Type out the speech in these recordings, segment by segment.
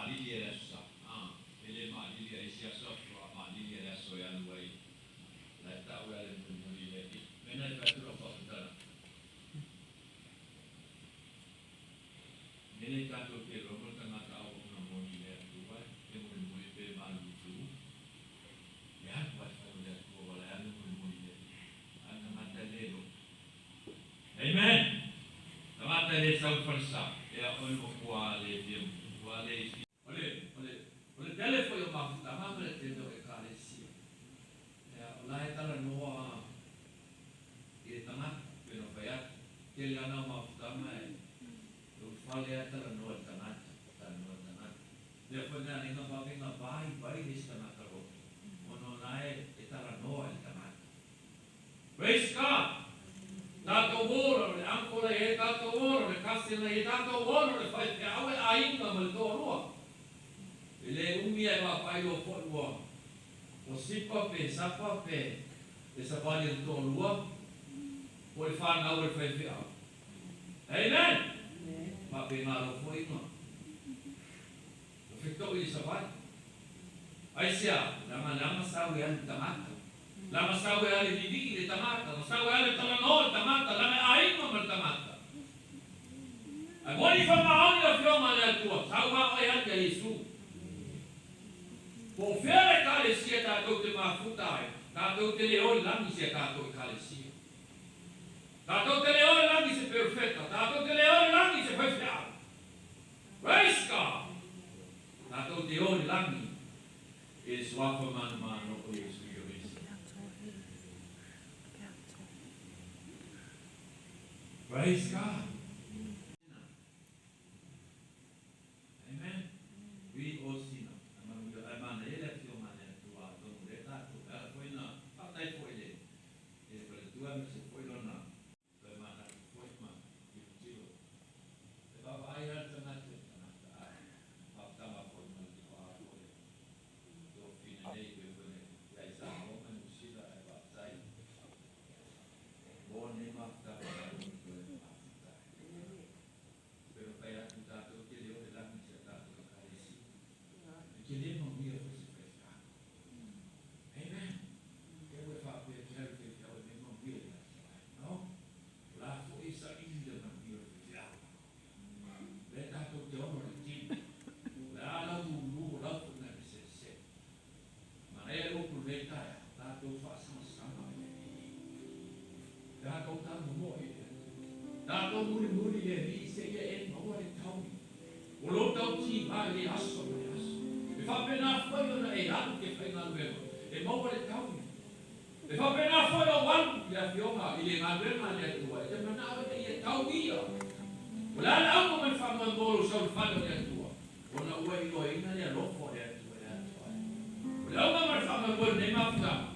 maalili e le aso Sa, e lē maalili a isi aso faatoa maalili e le aso e alu ai la e ta'u e ale mulimuli i le mea na e fai atu lau faamatalaga mea nei tatou te iloa ma le tagata auauna moni i le Atua e mulimuli pe malulutu e alu ai fai o le Atua ua la e alu mulimuli i le a le tagata e lē iloa. Amen. Tagata e lē sau i falesa ea oe makuā le fia makuā le o le tele foi o mafutaga ma le tele o ekalesia ea o la e talanoa i le tagata pe na fai atu tele ana o mafutaga e ulufale a talanoa i le tagata talanoa i le tagata lea foi na alega vavega vai vai le isi tagata loto ona o la e talanoa i le tagata. Praise God. Tatou ola o le uncle e tatou ola o le cousin e tatou ola o le faifeau e aiga ma le toalua. E le umi ai vapai lo foi ua sipa pe sapa pe le savali le toalua po le fanau le faifeau. Amen. Faapena lo foi ma. O feto'i le savali. Ai sea, langa langa sau e alu tagata. Langa sau e ale vivii le tagata. Langa sau e ale talanoa le tagata. Langa aiga ma le tagata. Ai moni whamaoni o whionga le Atua. Sau a oe atu a Iesu. Po fea le ekalesia tātou te mafuta ai. Tātou te le o langi se tātou ekalesia. Tātou te le o langi se perfecta. Tātou te le o langi se faifeau. Praise God. Tātou te o langi e suafa manumano o Iesu Keriso. Praise God. Amen. We all sin. Ai mana e le afioga le Atua atonu le tatou e ala foi na faatai foi le e faletua ma se foi lona toe manatu foi ma tilotilo e vaavaai a le tagata i tagata ae faafetaga foi ma le toa foi tofina nei pe foi ia i Samoa ma Niu Sila ae faafetai mo nei mafutaga tatou toe mafuta pe mafai atu tatou te le o le lagi se tatou ekalesia e te le manuia foi se faifeau. Amen. Ke ue faapea te alu faifeau e me manuia i aso ai. No. O la foi saili le manuia o le faifeau. Le tatou te ono le tino. Le a lau lulu o lau foi na le sese. Mana e upu nei taia, tatou faasagasama i le Alii. Tatou tago i le Atua. Tatou mulimuli le Alii se ia e maua le taui. O lo tau tiva i le aso ma le aso. E faapena foi ona e alu ke faigaluega. E maua le taui. E faapena foi o alu le afioga i le galuega le Atua. E te manao e ia tau ia. O le ala auga ma le faamoemoe o sau le fale o le Atua. Ona ua iloaina le alofa o le Atua e atu ai. O le auga ma le faamoemoe lenei mafutaga.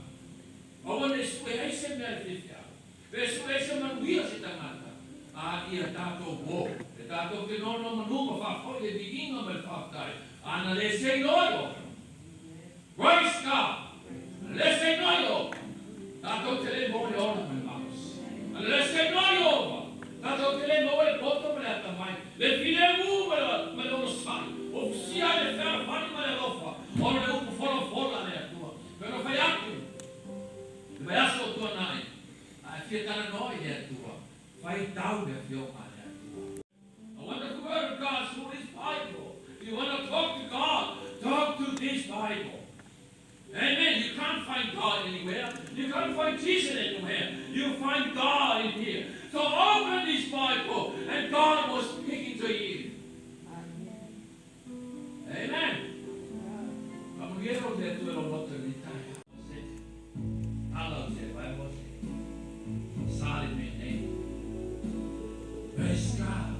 Aua ne sue ai se mea le faifeau. Pe sue ai se manuia se tagata. A ia tatou o. E tatou te nono manu ma faafoi le viiga ma le faafetai. Ana le sei noi o. Praise God. Ana le sei noi o. Tatou te le mo le ona ma le malosi. Ana le sei noi o. Tatou te le mo le poto ma le atamai. Le filemu ma le onosai. O fusia le fealofani ma le alofa. Ona le upu folafola le Atua. Pero fai atu. Le vai aso o tuanai. A fia talanoa i le Atua. Fai tau le afioga le Atua. I want the word of God through this Bible. If you want to talk to God, talk to this Bible. Amen. You can't find God anywhere. You can't find Jesus anywhere. You find God in here. So open this Bible and God was speaking to you. Amen. Faamanuia le Atua lau loto i lenei taeao. Ala o se vai mo se. Sa le mea nei. Praise God.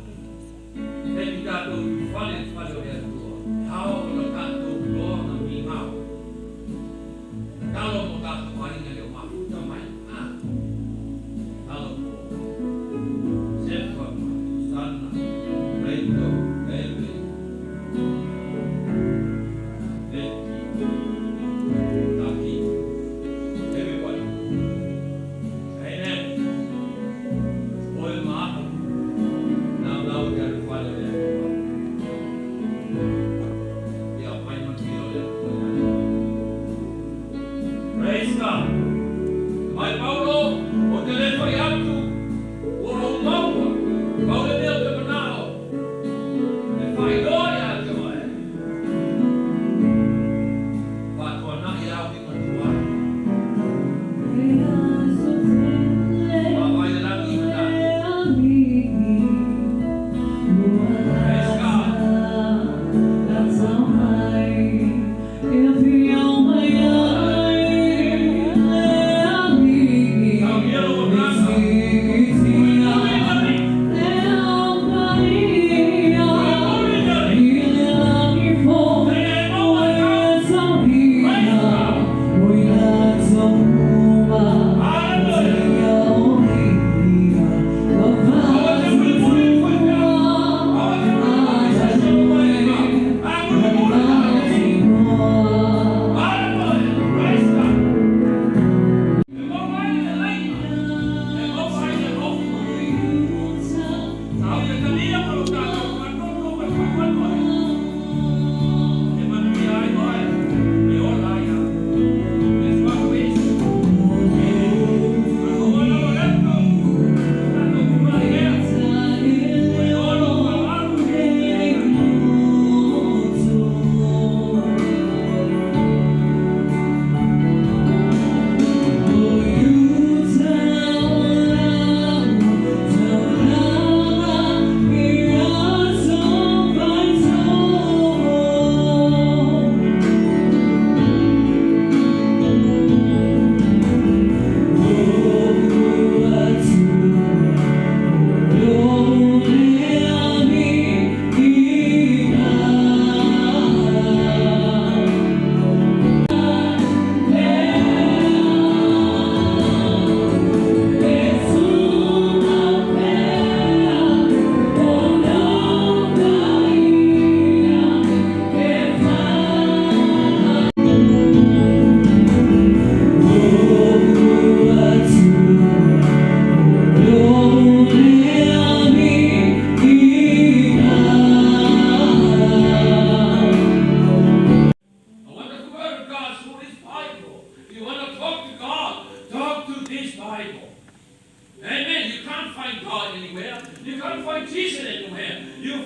E tatou fale fale o le Atua. Ao o na tatou loa na migao. Talo mo tatou aiga le o mafuta mai. Ah. Talo mo. Sefa, Sana, Reito, Eve, Becky, Taki, everybody. Amen. Oe maaha. Nau lau te alu fale o le Atua.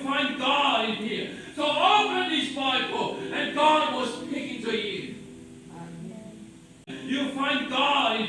find God in here. So open this Bible and God will speaking to you. You find God in